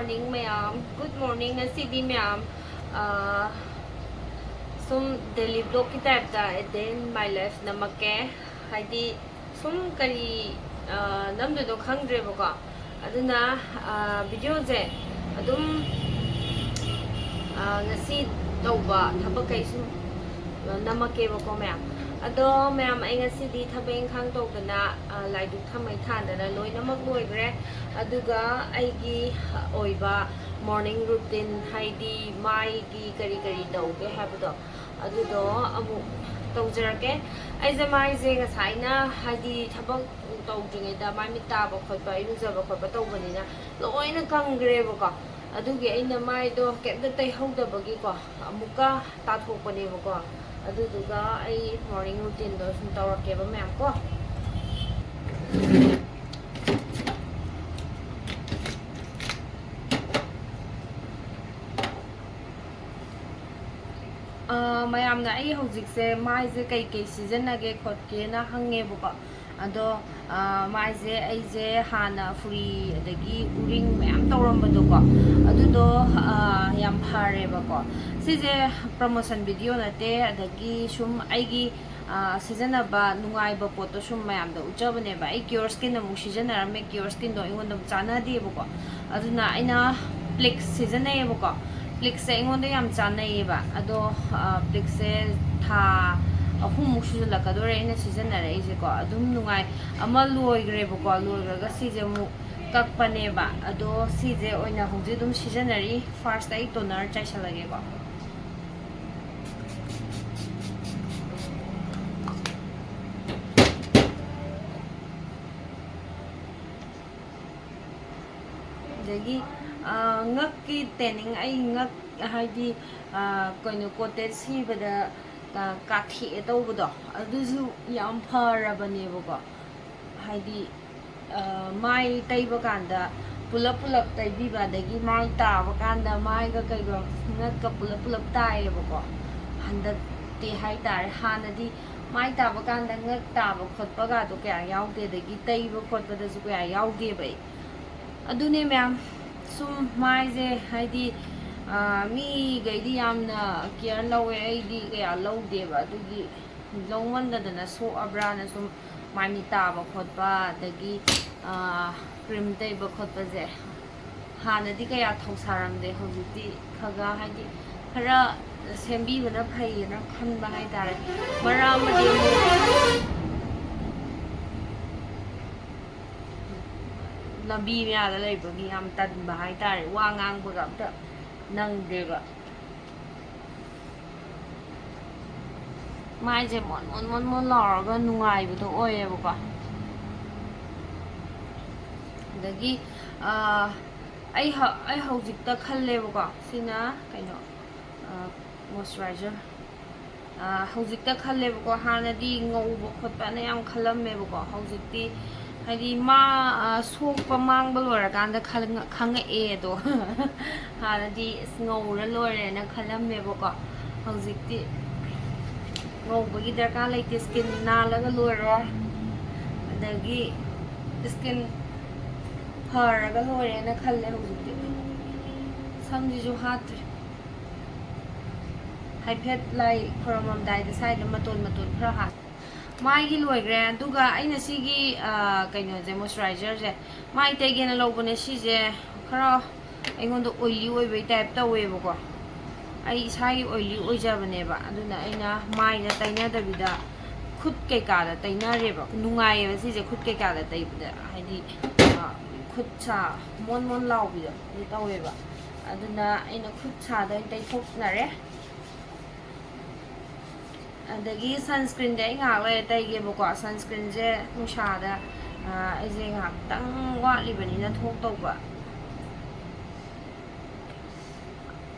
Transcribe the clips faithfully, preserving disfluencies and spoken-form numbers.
Morning ꯃꯌꯥꯝ, good morning꯫ ꯉꯁꯤꯗꯤ ꯃꯌꯥꯝ, ꯑꯥ, ꯁꯨꯝ daily vlogꯀꯤ typeꯇ a day in my life ꯅꯝꯃꯛꯀꯦ꯫ ꯍꯥꯏꯗꯤ ꯁꯨꯝ ꯀꯔꯤ, ꯑꯥ, ꯅꯝꯗꯣꯏꯅꯣ ꯈꯪꯗ꯭ꯔꯦꯕꯀꯣ꯫ ꯑꯗꯨꯅ, ꯑꯥ, videoꯁꯦ ꯑꯗꯨꯝ, ꯑꯥ, ꯉꯁꯤ ꯇꯧꯕ ꯊꯕꯛꯈꯩ ꯁꯨꯝ ꯅꯝꯃꯛꯀꯦꯕꯀꯣ ꯃꯌꯥꯝ꯫ ꯑꯗꯣ ꯃꯌꯥꯝ, ꯑꯩ ꯉꯁꯤꯗꯤ ꯊꯕꯛ ꯏꯪꯈꯥꯡ ꯇꯧꯗꯅ, ꯑꯥ, ꯂꯥꯏ ꯙꯨꯛ ꯊꯥꯎꯃꯩ ꯊꯥꯟꯗꯅ ꯂꯣꯏꯅꯃꯛ ꯂꯣꯏꯈ꯭ꯔꯦ꯫ ꯑꯗꯨꯒ ꯑꯩꯒꯤ ꯑꯣꯏꯕ morning routine, ꯍꯥꯏꯗꯤ ꯃꯥꯏꯒꯤ ꯀꯔꯤ ꯀꯔꯤ ꯇꯧꯒꯦ ꯍꯥꯏꯕꯗꯣ, ꯑꯗꯨꯗꯣ ꯑꯃꯨꯛ ꯇꯧꯖꯔꯛꯀꯦ꯫ ꯑꯩꯁꯦ ꯃꯥꯏꯁꯦ ꯉꯁꯥꯏꯅ, ꯍꯥꯏꯗꯤ ꯊꯕꯛ ꯇꯧꯗ꯭ꯔꯤꯉꯩꯗ ꯃꯥꯏ ꯃꯤꯠ ꯇꯥꯕ ꯈꯣꯠꯄ, ꯏꯔꯨꯖꯕ ꯈꯣꯠꯄ ꯇꯧꯕꯅꯤꯅ ꯂꯣꯏꯅ ꯀꯪꯈ꯭ꯔꯦꯕꯀꯣ꯫ ꯑꯗꯨꯒꯤ ꯑꯩꯅ ꯃꯥꯏꯗꯣ ꯀꯩꯝꯇ ꯇꯩꯍꯧꯗꯕꯒꯤꯀꯣ, ꯑꯃꯨꯛꯀ ꯇꯥꯊꯣꯛꯄꯅꯦꯕꯀꯣ꯫ ꯑꯗꯨꯗꯨꯒ ꯑꯩ morning routineꯗꯣ ꯁꯨꯝ ꯇꯧꯔꯛꯀꯦꯕ ꯃꯌꯥꯝ ꯀꯣ꯫ ꯑꯥ, ꯃꯌꯥꯝꯅ ꯑꯩ ꯍꯧꯖꯤꯛꯁꯦ ꯃꯥꯏꯁꯦ ꯀꯩꯀꯩ ꯁꯤꯖꯤꯟꯅꯒꯦ ꯈꯣꯠꯀꯦꯅ ꯍꯪꯉꯦꯕꯀꯣ꯫ ꯑꯗꯣ, ꯑꯥ, ꯃꯥꯏꯁꯦ ꯑꯩꯁꯦ ꯍꯥꯟꯅ ꯐꯨꯔꯤ ꯑꯗꯒꯤ ꯎꯔꯤꯡ ꯃꯌꯥꯝ ꯇꯧꯔꯝꯕꯗꯣꯀꯣ, ꯑꯗꯨꯗꯣ, ꯑꯥ, ꯌꯥꯝ ꯐꯔꯦꯕꯀꯣ꯫ ꯁꯤꯁꯦ promotion video ꯅꯠꯇꯦ, ꯑꯗꯒꯤ ꯁꯨꯝ ꯑꯩꯒꯤ, ꯑꯥ, ꯁꯤꯖꯤꯟꯅꯕ ꯅꯨꯡꯉꯥꯏꯕ ꯄꯣꯠꯇꯣ ꯁꯨꯝ ꯃꯌꯥꯝꯗ ꯎꯠꯆꯕꯅꯦꯕ꯫ ꯑꯩ Cure Skin ꯑꯃꯨꯛ ꯁꯤꯖꯤꯟꯅꯔꯝꯃꯦ, Cure Skinꯗꯣ ꯑꯩꯉꯣꯟꯗ ꯑꯃꯨꯛ ꯆꯥꯟꯅꯗꯦꯕꯀꯣ꯫ ꯑꯗꯨꯅ ꯑꯩꯅ Plix ꯁꯤꯖꯤꯟꯅꯩꯌꯦꯕꯀꯣ꯫ Plixꯁꯦ ꯑꯩꯉꯣꯟꯗ ꯌꯥꯝ ꯆꯥꯟꯅꯩꯌꯦꯕ꯫ ꯑꯗꯣ, ꯑꯥ, Plixꯁꯦ ꯊꯥ ꯑꯍꯨꯝꯃꯨꯛ ꯁꯨꯖꯜꯂꯛꯀꯗꯣꯔꯦ ꯑꯩꯅ ꯁꯤꯖꯤꯟꯅꯔꯛꯏꯁꯦꯀꯣ꯫ ꯑꯗꯨꯝ ꯅꯨꯡꯉꯥꯏ꯫ ꯑꯃ ꯂꯣꯏꯈ꯭ꯔꯦꯕꯀꯣ, ꯂꯣꯏꯈ꯭ꯔꯒ ꯁꯤꯁꯦ ꯑꯃꯨꯛ ꯀꯛꯄꯅꯦꯕ꯫ ꯑꯗꯣ ꯁꯤꯁꯦ ꯑꯣꯏꯅ ꯍꯧꯖꯤꯛ ꯑꯗꯨꯝ ꯁꯤꯖꯤꯟꯅꯔꯤ꯫ Firstꯇ ꯑꯩ toner ꯆꯥꯏꯁꯜꯂꯒꯦꯀꯣ꯫ ꯑꯗꯒꯤ, ꯑꯥ, ꯉꯛꯀꯤ tanning, ꯑꯩ ꯉꯛ ꯍꯥꯏꯗꯤ, ꯑꯥ, ꯀꯩꯅꯣ, cottage ꯁꯤꯕꯗ, ꯑꯥ, ꯀꯥꯊꯦꯛꯑꯦ ꯇꯧꯕꯗꯣ, ꯑꯗꯨꯁꯨ ꯌꯥꯝ ꯐꯔꯕꯅꯦꯕꯀꯣ꯫ ꯍꯥꯏꯗꯤ, ꯑꯥ, ꯃꯥꯏ ꯇꯩꯕ ꯀꯥꯟꯗ ꯄꯨꯂꯞ ꯄꯨꯂꯞ ꯇꯩꯕꯤꯕ, ꯑꯗꯒꯤ ꯃꯥꯏ ꯇꯥꯕ ꯀꯥꯟꯗ ꯃꯥꯏꯒ ꯀꯩꯒ ꯉꯛꯀ ꯄꯨꯂꯞ ꯄꯨꯂꯞ ꯇꯥꯏꯌꯦꯕꯀꯣ꯫ ꯍꯟꯗꯛꯇꯤ ꯍꯥꯏꯇꯥꯔꯦ, ꯍꯥꯟꯅꯗꯤ ꯃꯥꯏ ꯇꯥꯕ ꯀꯥꯟꯗ ꯉꯛ ꯇꯥꯕ ꯈꯣꯠꯄꯒꯗꯣ ꯀꯌꯥ ꯌꯥꯎꯗꯦ, ꯑꯗꯒꯤ ꯇꯩꯕ ꯈꯣꯠꯄꯗꯁꯨ ꯀꯌꯥ ꯌꯥꯎꯗꯦꯕ ꯑꯩ꯫ ꯑꯗꯨꯅꯦ ꯃꯌꯥꯝ, ꯁꯨꯝ ꯃꯥꯏꯁꯦ ꯍꯥꯏꯗꯤ, ꯑꯥ, ꯃꯤꯈꯩꯗꯤ ꯌꯥꯝꯅ ꯀꯤꯌꯔ ꯂꯧꯋꯦ, ꯑꯩꯗꯤ ꯀꯌꯥ ꯂꯧꯗꯦꯕ꯫ ꯑꯗꯨꯒꯤ ꯂꯧꯃꯟꯗꯗꯅ ꯁꯣꯛꯑꯕ꯭ꯔꯥꯅ ꯁꯨꯝ ꯃꯥꯏ ꯃꯤꯠ ꯇꯥꯕ ꯈꯣꯠꯄ, ꯑꯗꯒꯤ, ꯑꯥ, ꯀ꯭ꯔꯤꯝ ꯇꯩꯕ ꯈꯣꯠꯄꯁꯦ ꯍꯥꯟꯅꯗꯤ ꯀꯌꯥ ꯊꯧꯁꯥꯔꯝꯗꯦ꯫ ꯍꯧꯖꯤꯛꯇꯤ ꯈꯒ ꯍꯥꯏꯗꯤ ꯈꯔ ꯁꯦꯝꯕꯤꯕꯅ ꯐꯩꯌꯦꯅ ꯈꯟꯕ ꯍꯥꯏꯇꯥꯔꯦ꯫ ꯃꯔꯛ ꯑꯃꯗꯤ ꯑꯃꯨꯛ ꯂꯝꯕꯤ ꯃꯌꯥꯗ ꯂꯩꯕꯒꯤ ꯌꯥꯝ ꯇꯟꯕ ꯍꯥꯏꯇꯥꯔꯦ, ꯋꯥ ꯉꯥꯡꯕꯒ ꯑꯝꯇ ꯅꯪꯗꯦꯕ꯫ ꯃꯥꯏꯁꯦ ꯃꯣꯟ ꯃꯣꯟ ꯃꯣꯟ ꯃꯣꯟ ꯂꯥꯎꯔꯒ ꯅꯨꯡꯉꯥꯏꯕꯗꯣ ꯑꯣꯏꯌꯦꯕꯀꯣ꯫ ꯑꯗꯒꯤ, ꯑꯥ, ꯑꯩ ꯍ-, ꯑꯩ ꯍꯧꯖꯤꯛꯇ ꯈꯜꯂꯦꯕꯀꯣ, ꯁꯤꯅ ꯀꯩꯅꯣ, ꯑꯥ, ꯃꯣꯏꯆꯔꯥꯏꯖꯔ꯫ ꯑꯥ, ꯍꯧꯖꯤꯛꯇ ꯈꯜꯂꯦꯕꯀꯣ, ꯍꯥꯟꯅꯗꯤ ꯉꯧꯕ ꯈꯣꯠꯄꯅ ꯌꯥꯝ ꯈꯜꯂꯝꯃꯦꯕꯀꯣ꯫ ꯍꯧꯖꯤꯛꯇꯤ ꯍꯥꯏꯗꯤ ꯃꯥ-, ꯑꯥ, ꯁꯣꯛꯄ ꯃꯥꯡꯕ ꯂꯣꯏꯔꯀꯥꯟꯗ ꯈꯜ-, ꯈꯪꯉꯛꯑꯦ ꯑꯗꯣ꯫ ꯍꯥꯟꯅꯗꯤ ꯑꯁ, ꯉꯧꯔ ꯂꯣꯏꯔꯦꯅ ꯈꯜꯂꯝꯃꯦꯕꯀꯣ꯫ ꯍꯧꯖꯤꯛꯇꯤ ꯉꯧꯕꯒꯤ ꯗꯔꯀꯥꯔ ꯂꯩꯇꯦ, ꯁ꯭ꯀꯤꯟ ꯅꯥꯜꯂꯒ ꯂꯣꯏꯔꯦ꯫ ꯑꯗꯒꯤ ꯁ꯭ꯀꯤꯟ ꯐꯔꯒ ꯂꯣꯏꯔꯦꯅ ꯈꯜꯂꯦ ꯍꯧꯖꯤꯛꯇꯤ꯫ ꯁꯝꯁꯤꯁꯨ ꯍꯥꯠꯇ꯭ꯔꯦ꯫ ꯍꯥꯏꯐꯦꯠ ꯂꯥꯏ ꯈꯣꯏꯔꯝꯃꯝꯗꯥꯏꯗ ꯁ꯭ꯋꯥꯏꯗ ꯃꯇꯣꯟ ꯃꯇꯣꯟ ꯈꯔ ꯍꯥꯠ-, ꯃꯥꯏꯒꯤ ꯂꯣꯏꯈ꯭ꯔꯦ꯫ ꯑꯗꯨꯒ ꯑꯩꯅ ꯁꯤꯒꯤ, ꯑ, ꯀꯩꯅꯣꯁꯦ, ꯃꯣꯏꯆꯔꯥꯏꯖꯔꯁꯦ ꯃꯥꯏ ꯇꯩꯒꯦꯅ ꯂꯧꯕꯅꯦ꯫ ꯁꯤꯁꯦ ꯈꯔ ꯑꯩꯉꯣꯟꯗ ꯑꯣꯏꯂꯤ ꯑꯣꯏꯕꯩ ꯇꯥꯏꯞ ꯇꯧꯋꯦꯕꯀꯣ꯫ ꯑꯩ ꯏꯁꯥꯒꯤ ꯑꯣꯏꯂꯤ ꯑꯣꯏꯖꯕꯅꯦꯕ, ꯑꯗꯨꯅ ꯑꯩꯅ ꯃꯥꯏꯗ ꯇꯩꯅꯗꯕꯤꯗ ꯈꯨꯠ ꯀꯩꯀꯥꯗ ꯇꯩꯅꯔꯦꯕ꯫ ꯅꯨꯡꯉꯥꯏꯌꯦꯕ ꯁꯤꯁꯦ ꯈꯨꯠ ꯀꯩꯀꯥꯗ ꯇꯩꯕꯗ, ꯍꯥꯏꯗꯤ, ꯑ, ꯈꯨꯠ ꯁꯥ ꯃꯣꯟ ꯃꯣꯟ ꯂꯥꯎꯕꯤꯗꯣ ꯑꯗꯨ ꯇꯧꯋꯦꯕ꯫ ꯑꯗꯨꯅ ꯑꯩꯅ ꯈꯨꯠ ꯁꯥꯗ ꯑꯣꯏꯅ ꯇꯩꯊꯣꯛꯅꯔꯦ꯫ ꯑꯗꯒꯤ ꯁꯟꯁꯀ꯭ꯔꯤꯟꯗꯤ ꯑꯩ ꯉꯥꯏꯍꯥꯛ ꯂꯩꯔ ꯇꯩꯒꯦꯕꯀꯣ꯫ ꯁꯟꯁꯀ꯭ꯔꯤꯟꯁꯦ ꯅꯨꯡꯁꯥꯗ, ꯑ, ꯑꯩꯁꯦ ꯉꯥꯏꯍꯥꯛꯇꯪ ꯋꯥꯠꯂꯤꯕꯅꯤꯅ ꯊꯣꯛꯇꯧꯕ꯫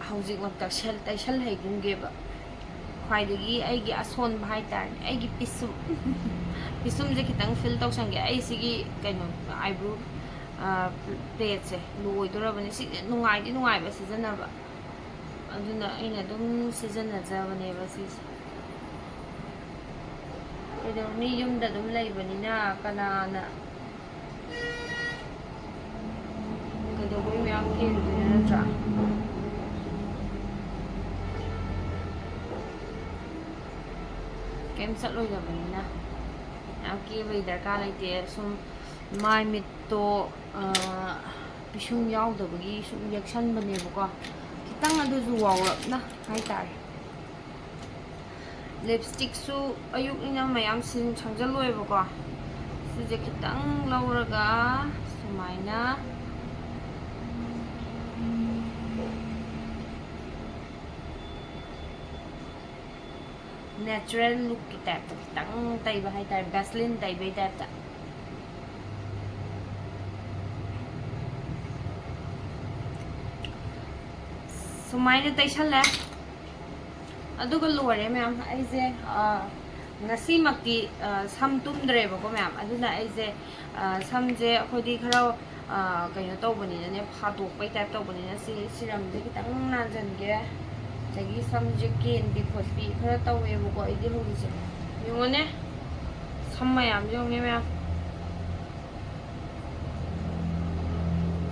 ꯍꯧꯖꯤꯛꯃꯛ ꯇꯩꯁꯜ-, ꯇꯩꯁꯜꯍꯩꯒꯨꯝꯒꯦꯕ꯫ ꯈ꯭ꯋꯥꯏꯗꯒꯤ ꯑꯩꯒꯤ ꯑꯁꯣꯟꯕ ꯍꯥꯏꯇꯥꯔꯦ, ꯑꯩꯒꯤ ꯄꯤꯁꯨꯝ꯫ ꯄꯤꯁꯨꯝꯁꯦ ꯈꯤꯇꯪ ꯐꯤꯜ ꯇꯧꯁꯟꯒꯦ꯫ ꯑꯩ ꯁꯤꯒꯤ ꯀꯩꯅꯣ, ꯑꯥꯏꯕ꯭ꯔꯣ, ꯑ, ꯄ꯭ꯂꯦꯠꯁꯦ ꯂꯣꯏꯗꯣꯔꯕꯅꯤ꯫ ꯁꯤꯁꯦ ꯅꯨꯡꯉꯥꯏꯗꯤ ꯅꯨꯡꯉꯥꯏꯕ ꯁꯤꯖꯤꯟꯅꯕ꯫ ꯑꯗꯨꯅ ꯑꯩꯅ ꯑꯗꯨꯝ ꯁꯤꯖꯤꯟꯅꯖꯕꯅꯦꯕ ꯁꯤꯁꯦ꯫ ꯀꯩꯗꯧꯅꯤ, ꯌꯨꯝꯗ ꯑꯗꯨꯝ ꯂꯩꯕꯅꯤꯅ ꯀꯅꯥꯅ ꯖꯒꯣꯏ ꯃꯌꯥꯝ ꯀꯦꯟꯗꯣꯏꯅꯦ ꯅꯠꯇ꯭ꯔꯥ? ꯀꯩꯝ ꯆꯠꯂꯣꯏꯗꯕꯅꯤꯅ ꯌꯥꯝ ꯀꯦꯕꯒꯤ ꯗꯔꯀꯥꯔ ꯂꯩꯇꯦ꯫ ꯁꯨꯝ ꯃꯥꯏ ꯃꯤꯠꯇꯣ, ꯑ, ꯄꯤꯁꯨꯝ ꯌꯥꯎꯗꯕꯒꯤ ꯁꯨꯝ ꯌꯦꯛꯁꯟꯕꯅꯦꯕꯀꯣ꯫ ꯈꯤꯇꯪ ꯑꯗꯨꯁꯨ ꯋꯥꯎꯔꯞꯅ ꯍꯥꯏꯇꯥꯔꯦ꯫ ꯂꯤꯞꯁꯇꯤꯛꯁꯨ ꯑꯌꯨꯛꯅꯤꯅ ꯃꯌꯥꯝ ꯁꯤꯟ ꯁꯪꯖꯜꯂꯣꯏꯕꯀꯣ꯫ ꯁꯤꯁꯦ ꯈꯤꯇꯪ ꯂꯧꯔꯒ ꯁꯨꯃꯥꯏꯅ natural lookꯀꯤ typeꯇ ꯈꯤꯇꯪ ꯇꯩꯕ ꯍꯥꯏꯇꯥꯔꯦ, Vaseline ꯇꯩꯕꯩ typeꯇ꯫ ꯁꯨꯃꯥꯏꯅ ꯇꯩꯁꯜꯂꯦ꯫ ꯑꯗꯨꯒ ꯂꯣꯏꯔꯦ ꯃꯌꯥꯝ꯫ ꯑꯩꯁꯦ, ꯑ, ꯉꯁꯤꯃꯛꯇꯤ, ꯑ, ꯁꯝ ꯇꯨꯝꯗ꯭ꯔꯦꯕꯀꯣ ꯃꯌꯥꯝ꯫ ꯑꯗꯨꯅ ꯑꯩꯁꯦ, ꯑ, ꯁꯝꯁꯦ ꯑꯩꯈꯣꯏꯗꯤ ꯈꯔ, ꯑ, ꯀꯩꯅꯣ ꯇꯧꯕꯅꯤꯅꯅꯦ, ꯐꯥꯗꯣꯛꯄꯩ type ꯇꯧꯕꯅꯤꯅ ꯁꯤ serumꯁꯦ ꯈꯤꯇꯪ ꯅꯥꯟꯁꯤꯟꯒꯦ꯫ ꯑꯗꯒꯤ ꯁꯝꯁꯦ ꯀꯦꯟꯕꯤ ꯈꯣꯠꯄꯤ ꯈꯔ ꯇꯧꯋꯦꯕꯀꯣ ꯑꯩꯗꯤ ꯍꯧꯖꯤꯛꯁꯦ꯫ ꯌꯦꯡꯉꯣꯅꯦ, ꯁꯝ ꯃꯌꯥꯝꯁꯦ ꯌꯦꯡꯉꯨꯅꯦ ꯃꯌꯥꯝ꯫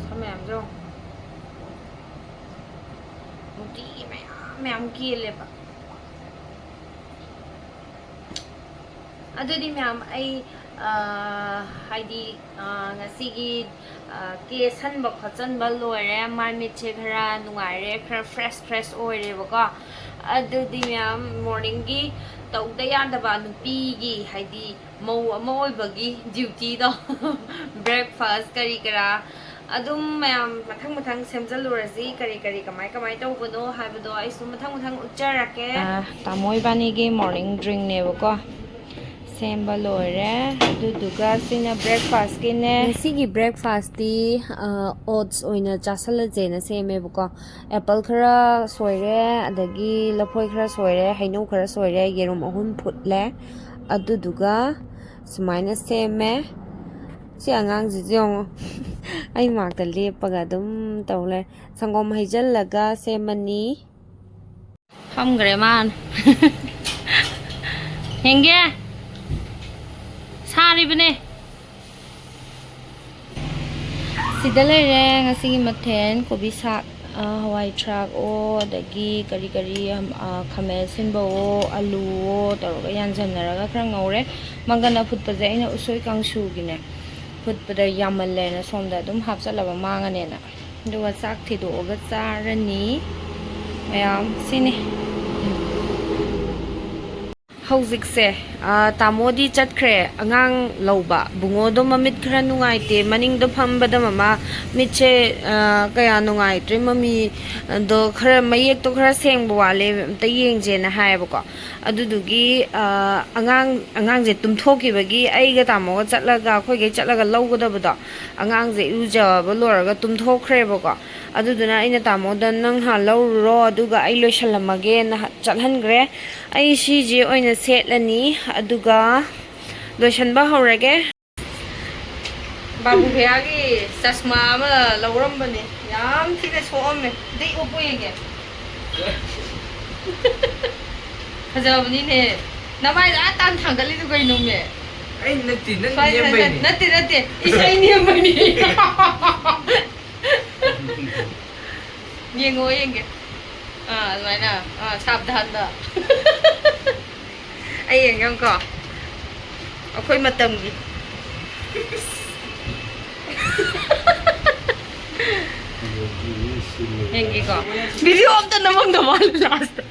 ꯁꯝ ꯃꯌꯥꯝꯁꯦ ꯌꯦꯡꯉꯣ꯫ ꯅꯨꯡꯇꯤꯒꯤ ꯃꯌꯥꯝ ꯃꯌꯥꯝ ꯀꯦꯜꯂꯦꯕ꯫ ꯑꯗꯨꯗꯤ ꯃꯌꯥꯝ, ꯑꯩ, ꯑ, ꯍꯥꯏꯗꯤ, ꯑ, ꯉꯁꯤꯒꯤ, ꯑ, ꯀꯦꯁꯟꯕ ꯈꯣꯠꯆꯟꯕ ꯂꯣꯏꯔꯦ, ꯃꯥꯏ ꯃꯤꯠꯁꯦ ꯈꯔ ꯅꯨꯡꯉꯥꯏꯔꯦ, ꯈꯔ fresh fresh ꯑꯣꯏꯔꯦꯕꯀꯣ꯫ ꯑꯗꯨꯗꯤ ꯃꯌꯥꯝ, morningꯒꯤ ꯇꯧꯗ ꯌꯥꯗꯕ ꯅꯨꯄꯤꯒꯤ, ꯍꯥꯏꯗꯤ ꯃꯧ ꯑꯃ ꯑꯣꯏꯕꯒꯤ dutyꯗꯣ, breakfast ꯀꯔꯤ ꯀꯔꯥ ꯑꯗꯨꯝ ꯃꯌꯥꯝ ꯃꯊꯪ ꯃꯊꯪ ꯁꯦꯝꯖꯜꯂꯨꯔꯁꯤ꯫ ꯀꯔꯤ ꯀꯔꯤ ꯀꯃꯥꯏ ꯀꯃꯥꯏ ꯇꯧꯕꯅꯣ ꯍꯥꯏꯕꯗꯣ ꯑꯩꯁꯨ ꯃꯊꯪ ꯃꯊꯪ ꯎꯠꯆꯔꯛꯀꯦ꯫ ꯑꯥ, ꯇꯥꯃꯣ ꯏꯕꯥꯅꯤꯒꯤ morning drinkꯅꯦꯕꯀꯣ꯫ ꯁꯦꯝꯕ ꯂꯣꯏꯔꯦ꯫ ꯑꯗꯨꯗꯨꯒ ꯁꯤꯅ breakfastꯀꯤꯅꯦ꯫ ꯉꯁꯤꯒꯤ breakfastꯇꯤ, ꯑ, oats ꯑꯣꯏꯅ ꯆꯥꯁꯜꯂꯁꯦꯅ ꯁꯦꯝꯃꯦꯕꯀꯣ꯫ Apple ꯈꯔ ꯁꯣꯏꯔꯦ, ꯑꯗꯒꯤ ꯂꯐꯣꯏ ꯈꯔ ꯁꯣꯏꯔꯦ, ꯍꯩꯅꯧ ꯈꯔ ꯁꯣꯏꯔꯦ, ꯌꯦꯔꯨꯝ ꯑꯍꯨꯝ ꯐꯨꯠꯂꯦ꯫ ꯑꯗꯨꯗꯨꯒ ꯁꯨꯃꯥꯏꯅ ꯁꯦꯝꯃꯦ꯫ ꯁꯤ ꯑꯉꯥꯡꯁꯤꯁꯨ ꯌꯦꯡꯉꯣ꯫ ꯑꯩ ꯃꯥꯛꯇ ꯂꯦꯞꯄꯒ ꯑꯗꯨꯝ ꯇꯧ ꯂꯩ꯫ ꯁꯪꯒꯣꯝ ꯍꯩꯖꯤꯜꯂꯒ ꯁꯦꯝꯃꯅꯤ꯫ ꯐꯝꯈ꯭ꯔꯦ ꯃꯥꯅ꯫ ꯌꯦꯡꯒꯦ꯫ ꯁꯥꯔꯤꯕꯅꯦ꯫ ꯁꯤꯗ ꯂꯩꯔꯦ ꯉꯁꯤꯒꯤ ꯃꯊꯦꯜ: ꯀꯣꯕꯤ ꯁꯥꯛ, ꯑ, ꯍꯋꯥꯏ ꯊ꯭ꯔꯥꯛꯑꯣ, ꯑꯗꯒꯤ ꯀꯔꯤ ꯀꯔꯤ, ꯑꯝ, ꯑ, ꯈꯥꯃꯦꯟ ꯑꯁꯤꯟꯕꯋꯣ, ꯑꯂꯨꯋꯣ ꯇꯧꯔꯒ ꯌꯥꯟꯁꯟꯅꯔꯒ ꯈꯔ ꯉꯧꯔꯦ꯫ ꯃꯪꯒꯟ ꯑꯐꯨꯠꯄꯁꯦ ꯑꯩꯅ ꯎꯁꯣꯏ ꯀꯥꯡꯁꯨꯒꯤꯅꯦ, ꯐꯨꯠꯄꯗ ꯌꯥꯝꯃꯜꯂꯦꯅ ꯁꯣꯝꯗ ꯑꯗꯨꯝ ꯍꯥꯞꯆꯜꯂꯕ ꯃꯥꯡꯉꯅꯦꯅ꯫ ꯑꯗꯨꯒ ꯆꯥꯛ ꯊꯤꯗꯣꯛꯑꯒ ꯆꯥꯔꯅꯤ ꯃꯌꯥꯝ꯫ ꯁꯤꯅꯤ꯫ ꯍꯧꯖꯤꯛꯁꯦ, ꯑ, ꯇꯥꯃꯣꯗꯤ ꯆꯠꯈ꯭ꯔꯦ ꯑꯉꯥꯡ ꯂꯧꯕ꯫ ꯕꯨꯡꯉꯣꯗꯣ ꯃꯃꯤꯠ ꯈꯔ ꯅꯨꯡꯉꯥꯏꯇꯦ, ꯃꯅꯤꯡꯗ ꯐꯝꯕꯗ ꯃꯃꯥ ꯃꯤꯠꯁꯦ, ꯑ, ꯀꯌꯥ ꯅꯨꯡꯉꯥꯏꯇ꯭ꯔꯦ, ꯃꯃꯤꯗꯣ ꯈꯔ, ꯃꯌꯦꯛꯇꯣ ꯈꯔ ꯁꯦꯡꯕ ꯋꯥꯠꯂꯦ, ꯑꯝꯇ ꯌꯦꯡꯁꯦꯅ ꯍꯥꯏꯌꯦꯕꯀꯣ꯫ ꯑꯗꯨꯗꯨꯒꯤ, ꯑ, ꯑꯉꯥꯡ, ꯑꯉꯥꯡꯁꯦ ꯇꯨꯝꯊꯣꯛꯈꯤꯕꯒꯤ ꯑꯩꯒ ꯇꯥꯃꯣꯒ ꯆꯠꯂꯒ, ꯑꯩꯈꯣꯏꯈꯩ ꯆꯠꯂꯒ ꯂꯧꯒꯗꯕꯗꯣ, ꯑꯉꯥꯡꯁꯦ ꯏꯔꯨꯖꯕ ꯂꯣꯏꯔꯒ ꯇꯨꯝꯊꯣꯛꯈ꯭ꯔꯦꯕꯀꯣ꯫ ꯑꯗꯨꯗꯨꯅ ꯑꯩꯅ ꯇꯥꯃꯣꯗ "ꯅꯪ ꯍꯥꯟꯅ ꯂꯧꯔꯨꯔꯣ, ꯑꯗꯨꯒ ꯑꯩ ꯂꯣꯏꯁꯜꯂꯝꯃꯒꯦꯅ" ꯆꯠꯍꯟꯈ꯭ꯔꯦ꯫ ꯑꯩ ꯁꯤꯁꯦ ꯑꯣꯏꯅ ꯁꯦꯠꯂꯅꯤ, ꯑꯗꯨꯒ ꯂꯣꯏꯁꯟꯕ ꯍꯧꯔꯒꯦ꯫ ꯕꯥꯕꯨ ꯚꯩꯌꯥꯒꯤ ꯆꯁꯃꯥ ꯑꯃ ꯂꯧꯔꯝꯕꯅꯦ, ꯌꯥꯝ ꯊꯤꯅ ꯁꯣꯛꯑꯝꯃꯦ꯫ ꯑꯗꯩ ꯎꯞꯄꯨ ꯌꯦꯡꯒꯦ꯫ ꯐꯖꯕꯅꯤꯅꯦ꯫ ꯅꯃꯥꯏꯗ ꯑꯥ ꯇꯥꯟ ꯊꯥꯡꯒꯠꯂꯤꯗꯨ ꯀꯩꯅꯣꯃꯦ? ꯑꯩ ꯅꯠꯇꯦ, ꯅꯪ ꯁ꯭ꯋꯥꯏꯗ ꯅꯦꯝꯕꯩꯅꯦ꯫ ꯅꯠꯇꯦ, ꯅꯠꯇꯦ, ꯏꯁ, ꯑꯩ ꯅꯦꯝꯕꯩꯅꯦ꯫ ꯌꯦꯡꯉꯣ, ꯌꯦꯡꯒꯦ꯫ ꯑꯥ, ꯑꯗꯨꯃꯥꯏꯅ꯫ ꯑꯥ, ꯁꯥꯕꯙꯥꯟꯗ꯫ ꯑꯩ ꯌꯦꯡꯒꯦ ꯑꯃꯨꯛꯀꯣ꯫ ꯑꯩꯈꯣꯏ ꯃꯇꯝꯒꯤ꯫ ꯌꯦꯡꯒꯦꯀꯣ꯫ ꯚꯤꯗꯤꯑꯣ ꯑꯝꯇ ꯅꯝꯃꯝꯗ ꯃꯥꯜꯂꯦ ꯂꯥꯁꯇ꯫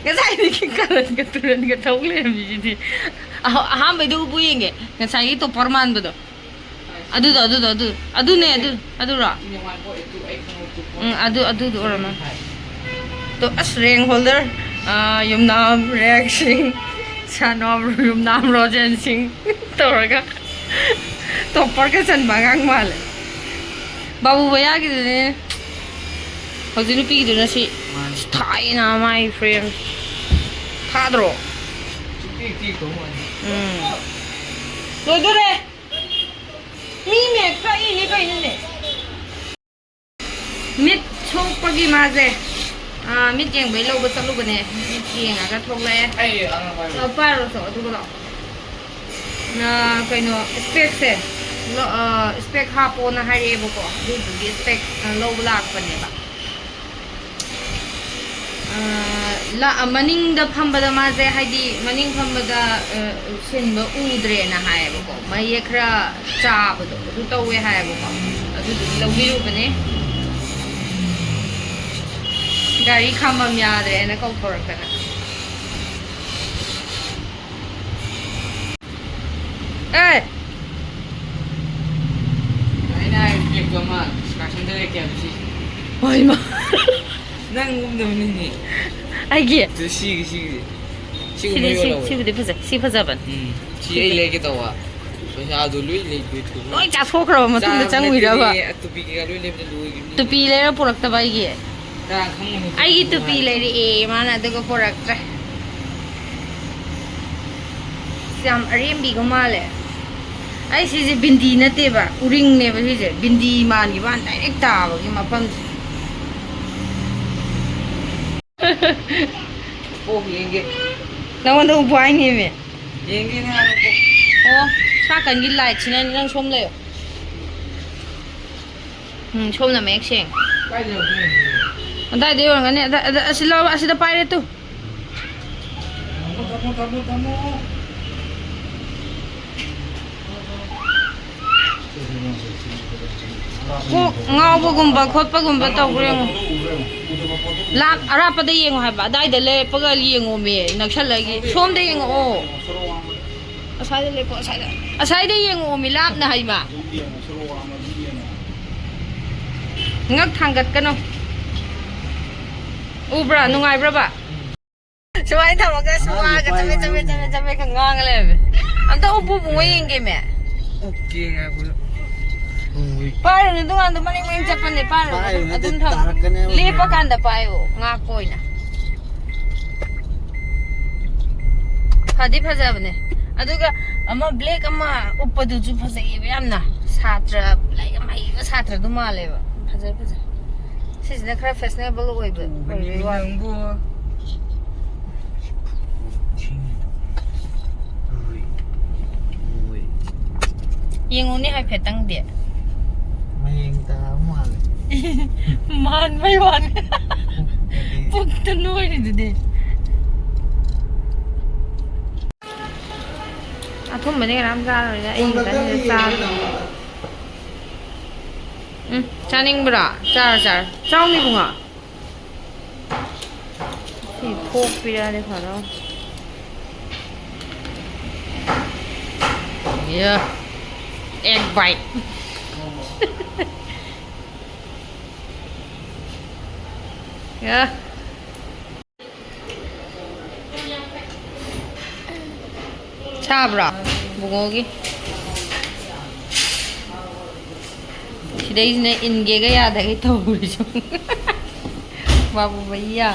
ꯉꯁꯥꯏꯗꯒꯤ ꯀꯔꯟꯒ ꯇꯨꯔꯟꯒ ꯇꯧ ꯂꯩꯔꯝꯃꯤꯁꯤꯗꯤ꯫ ꯑꯍ-, ꯑꯍꯥꯟꯕꯩꯗꯣ ꯎꯄꯨ ꯌꯦꯡꯒꯦ꯫ ꯉꯁꯥꯏꯒꯤ ꯇꯣꯞꯄꯔ ꯃꯥꯟꯕꯗꯣ꯫ ꯑꯗꯨꯗꯣ, ꯑꯗꯨꯗꯣ, ꯑꯗꯨ, ꯑꯗꯨꯅꯦ, ꯑꯗꯨ, ꯑꯗꯨꯔꯣ? ꯎꯝ, ꯑꯗꯨ, ꯑꯗꯨꯗꯣ ꯑꯣꯏꯔꯝꯃꯅꯤ꯫ ꯇꯣ, ꯑꯁ, ꯔꯦꯡ ꯍꯣꯜꯗꯔ, ꯑꯥ, ꯌꯨꯝꯅꯥꯝ ꯔꯦꯡ ꯁꯤꯡ, son of ꯌꯨꯝꯅꯥꯝ ꯔꯣꯖꯦꯟ ꯁꯤꯡ ꯇꯧꯔꯒ ꯇꯣꯞꯄꯔꯒ ꯆꯟꯕ ꯑꯉꯥꯡ ꯃꯥꯜꯂꯦ꯫ ꯕꯥꯕꯨ ꯚꯩꯌꯥꯒꯤꯗꯨꯅꯦ꯫ ꯍꯧꯖꯤꯛ ꯅꯨꯄꯤꯒꯤꯗꯨꯅ ꯁꯤ꯫ ꯃꯥꯅꯤ꯫ ꯊꯥꯏꯅ ꯃꯥꯏ ꯐ꯭ꯔꯦꯝ꯫ ꯊꯥꯗ꯭ꯔꯣ? ꯁꯨꯛꯇꯦꯛ ꯇꯦꯛꯇꯧ ꯃꯥꯟꯗꯦ꯫ ꯎꯝ꯫ ꯂꯣꯏꯗꯣꯔꯦ꯫ ꯃꯤ ꯃꯦꯠ ꯀꯛꯏꯅꯦ ꯀꯩꯅꯣꯅꯦ꯫ ꯃꯤꯠ ꯁꯣꯛꯄꯒꯤ ꯃꯥꯁꯦ, ꯑꯥ, ꯃꯤꯠ ꯌꯦꯡꯕꯩ ꯂꯧꯕ ꯆꯠꯂꯨꯕꯅꯦ꯫ ꯃꯤꯠ ꯌꯦꯡꯉꯒ ꯊꯣꯛꯂꯛꯑꯦ꯫ ꯑꯩ ꯑꯉꯥꯡ ꯄꯥꯏꯕ꯫ ꯑ, ꯄꯥꯏꯔꯣ ꯆꯣ, ꯑꯗꯨꯒ ꯂꯥꯛꯑꯣ꯫ ꯑ, ꯀꯩꯅꯣ, ꯏꯁꯄꯦꯛꯁꯦ꯫ ꯏꯁꯄꯦꯛ ꯍꯥꯞꯄꯣꯅ ꯍꯥꯏꯔꯛꯑꯦꯕꯀꯣ, ꯑꯗꯨꯗꯨꯒꯤ ꯏꯁꯄꯦꯛ ꯂꯧꯕ ꯂꯥꯛꯄꯅꯦꯕ꯫ ꯑ, ꯂꯥ-, ꯃꯅꯤꯡꯗ ꯐꯝꯕꯗ ꯃꯥꯁꯦ, ꯍꯥꯏꯗꯤ ꯃꯅꯤꯡ ꯐꯝꯕꯗ, ꯑ, ꯁꯤꯟꯕ ꯎꯗ꯭ꯔꯦꯅ ꯍꯥꯏꯌꯦꯕꯀꯣ, ꯃꯌꯦꯛ ꯈꯔ ꯆꯥꯕꯗꯣ ꯑꯗꯨ ꯇꯧꯋꯦ ꯍꯥꯏꯌꯦꯕꯀꯣ, ꯑꯗꯨꯗꯨꯒꯤ ꯂꯧꯕꯤꯔꯨꯕꯅꯦ꯫ ꯒꯥꯔꯤ ꯈꯥꯝꯕꯝ ꯌꯥꯗ꯭ꯔꯦꯅ ꯀꯧꯊꯣꯔꯛꯇꯅ꯫ ꯑꯦ! ꯑꯩꯅ ꯍꯥꯏꯔꯤꯁꯦ ꯕꯦꯒꯇꯣ ꯑꯃ ꯏꯁꯀꯥꯔꯁꯟꯗ ꯂꯩꯔꯛꯀꯦ ꯍꯥꯏꯕ ꯁꯤꯁꯦ꯫ ꯍꯣꯏ, ꯃꯥ꯫ ꯅꯪ ꯎꯝꯗꯕꯅꯤꯅꯦ꯫ ꯑꯩꯒꯤ? ꯑꯗꯨ ꯁꯤꯒꯤ, ꯁꯤꯒꯤ꯫ ꯁꯤꯒꯨꯝꯕ ꯁꯤꯗꯤ, ꯁꯤ, ꯌꯣꯜꯍꯧꯋꯦ꯫ ꯁꯤꯕꯨꯗꯤ ꯐꯖꯩ꯫ ꯁꯤ ꯐꯖꯕꯅꯤ꯫ ꯎꯝ꯫ ꯁꯤ ꯑꯩ ꯂꯩꯒꯦ ꯇꯧꯕ꯫ ꯄꯩꯁꯥꯗꯣ ꯂꯣꯏ ꯂꯩ, ꯂꯣꯏꯊꯣꯛꯈ꯭ꯔꯦ꯫ ꯂꯣꯏ ꯆꯥꯊꯣꯛꯈ꯭ꯔꯕ ꯃꯇꯨꯡꯗ ꯆꯥꯕ ꯆꯪꯉꯨꯏꯔꯕ? ꯅꯠꯇꯦꯅꯦ, ꯇꯨꯄꯤ ꯀꯩꯀꯥ ꯂꯣꯏ ꯂꯩꯕꯗ ꯂꯣꯏꯈꯤꯕꯅꯤ꯫ ꯇꯨꯄꯤ ꯂꯩꯔ ꯄꯨꯔꯛꯇꯕ ꯑꯩꯒꯤ? ꯀꯅꯥ ꯈꯪꯕꯅꯣ? ꯑꯩꯒꯤ ꯇꯨꯄꯤ ꯂꯩꯔꯛꯑꯦ ꯃꯥꯅ, ꯑꯗꯨꯒ ꯄꯨꯔꯛꯇ꯭ꯔꯦ꯫ ꯌꯥꯝ ꯑꯔꯦꯝꯕꯤꯒ ꯃꯥꯜꯂꯦ꯫ ꯑꯩ ꯁꯤꯁꯦ ꯕꯤꯟꯗꯤ ꯅꯠꯇꯦꯕ, ꯎꯔꯤꯡꯅꯦꯕ ꯁꯤꯁꯦ꯫ ꯕꯤꯟꯗꯤ ꯃꯥꯟꯈꯤꯕ ꯋꯥꯅꯤ, ꯗꯥꯏꯔꯦꯛ ꯇꯥꯕꯒꯤ ꯃꯐꯝꯁꯦ꯫ ꯑꯣ, ꯌꯦꯡꯒꯦ꯫ ꯅꯉꯣꯟꯗ ꯎꯕ ꯍꯥꯏꯅꯦꯃꯤ꯫ ꯌꯦꯡꯒꯦꯅꯦ ꯍꯥꯏꯕ꯫ ꯑꯣ, ꯁꯥꯀꯟꯒꯤ ꯂꯥꯏꯠꯁꯤꯅꯅꯦ, ꯅꯪ ꯁꯣꯝ ꯂꯩꯌꯣ꯫ ꯎꯝ, ꯁꯣꯝꯅ ꯃꯌꯦꯛ ꯁꯦꯡ꯫ ꯀꯥꯏꯗ ꯌꯧꯗꯣꯏꯅꯣ? ꯑꯗꯥꯏꯗ ꯌꯧꯔꯝꯒꯅꯤ꯫ ꯑꯗ, ꯑꯗ, ꯑꯁꯤ ꯂꯥꯎ, ꯑꯁꯤꯗ ꯄꯥꯏꯔꯦ ꯇꯨ꯫ ꯊꯝꯃꯣ, ꯊꯝꯃꯣ, ꯊꯝꯃꯣ, ꯊꯝꯃꯣ꯫ ꯀꯣꯛ ꯉꯥꯎꯕꯒꯨꯝꯕ ꯈꯣꯠꯄꯒꯨꯝꯕ ꯇꯧꯕ꯭ꯔꯥ ꯌꯦꯡꯉꯣ꯫ ꯂꯥꯞ-, ꯑꯔꯥꯞꯄꯗ ꯌꯦꯡꯉꯣ ꯍꯥꯏꯕ, ꯑꯗꯥꯏꯗ ꯂꯦꯞꯄꯒ ꯌꯦꯡꯉꯣꯃꯤ, ꯅꯛꯁꯜꯂꯒꯤ꯫ ꯁꯣꯝꯗ ꯌꯦꯡꯉꯛꯑꯣ꯫ ꯑꯁ꯭ꯋꯥꯏꯗ ꯂꯦꯞꯄꯣ, ꯑꯁ꯭ꯋꯥꯏꯗ꯫ ꯑꯁ꯭ꯋꯥꯏꯗ ꯌꯦꯡꯉꯛꯑꯣꯃꯤ, ꯂꯥꯞꯅ ꯍꯥꯏꯃ꯫ ꯉꯛ ꯊꯥꯡꯒꯠꯀꯅꯨ꯫ ꯎꯕ꯭ꯔꯥ? ꯅꯨꯡꯉꯥꯏꯕ꯭ꯔꯕ? ꯁꯨꯃꯥꯏꯅ ꯊꯝꯃꯒ ꯁꯨꯃꯥꯡꯒ ꯆꯕꯦꯠ ꯆꯕꯦꯠ ꯆꯕꯦꯠ ꯆꯕꯦꯠꯀ ꯉꯥꯡꯉ ꯂꯩꯔꯝꯃꯦ꯫ ꯑꯝꯇ ꯎꯞꯄꯨ ꯕꯨꯡꯉꯣ ꯌꯦꯡꯒꯦꯃꯦ꯫ ꯎꯞꯀꯦ ꯉꯥꯏꯈꯣ꯫ ꯎꯏ꯫ ꯄꯥꯏꯔꯨꯅꯨ, ꯗꯨꯀꯥꯟꯗꯣ ꯃꯔꯦꯡ ꯃꯔꯦꯡ ꯆꯠꯄꯅꯦ, ꯄꯥꯏꯔꯨꯅꯨ꯫ ꯄꯥꯏꯔꯨꯅꯨ, ꯑꯗꯨꯝ ꯊꯝꯃꯣ꯫ ꯇꯥꯔꯛꯀꯅꯦꯕ꯫ ꯂꯦꯞꯄꯀꯥꯟꯗ ꯄꯥꯏꯌꯣ, ꯉꯥꯛꯄ ꯑꯣꯏꯅ꯫ ꯐꯗꯤ ꯐꯖꯕꯅꯦ꯫ ꯑꯗꯨꯒ ꯑꯃ ꯕ꯭ꯂꯦꯛ ꯑꯃ ꯎꯞꯄꯗꯨꯁꯨ ꯐꯖꯩꯌꯦꯕ ꯌꯥꯝꯅ꯫ ꯁꯥꯇ꯭ꯔ, ꯂꯥꯏꯔꯤꯛ ꯌꯥꯝ ꯍꯩꯕ ꯁꯥꯇ꯭ꯔꯗꯨ ꯃꯥꯜꯂꯦꯕ꯫ ꯐꯖꯩ, ꯐꯖꯩ꯫ ꯁꯤꯁꯤꯅ ꯈꯔ ꯐꯦꯁꯅꯦꯕꯜ ꯑꯣꯏꯕ, ꯎꯕꯅꯤ ꯑꯣꯏꯕꯩ ꯋꯥꯅꯤ꯫ ꯅꯪꯕꯨ꯫ ꯎꯏ꯫ ꯎꯏ꯫ ꯌꯦꯡꯉꯨꯅꯦ ꯍꯥꯏꯐꯦꯠꯇꯪꯗꯤ꯫ ꯃꯌꯦꯡ ꯇꯥꯕ ꯃꯥꯜꯂꯦ꯫ ꯃꯥꯟꯕꯩ ꯋꯥꯅꯤ꯫ ꯄꯨꯛꯇꯗꯤ ꯄꯨꯛꯇ ꯅꯣꯏꯔꯤꯗꯨꯗꯤ꯫ ꯑꯊꯨꯝꯕꯗꯤ ꯀꯅꯥꯝ ꯆꯥꯔꯣꯏꯗ, ꯑꯩ ꯈꯛꯇꯅꯤꯗ ꯆꯥꯗꯣꯏ꯫ ꯎꯝ, ꯆꯥꯅꯤꯡꯕ꯭ꯔꯣ? ꯆꯥꯔꯣ, ꯆꯥꯔꯣ꯫ ꯆꯥꯎꯅꯦ, ꯏꯕꯨꯡꯉꯣ꯫ ꯁꯤ ꯐꯣꯛ ꯄꯤꯔꯛꯑꯗꯤ ꯐꯗꯧꯅꯤ꯫ ꯌꯥ꯫ Egg bite꯫ ꯌꯥ꯫ ꯁꯥꯕ꯭ꯔꯣ? ꯕꯨꯡꯉꯣꯒꯤ꯫ ꯁꯤꯗꯩꯁꯤꯅ ꯏꯟꯒꯦꯒ ꯌꯥꯗꯒꯩ ꯇꯧꯔꯤꯁꯦ꯫ ꯕꯥꯕꯨ ꯚꯩꯌꯥ꯫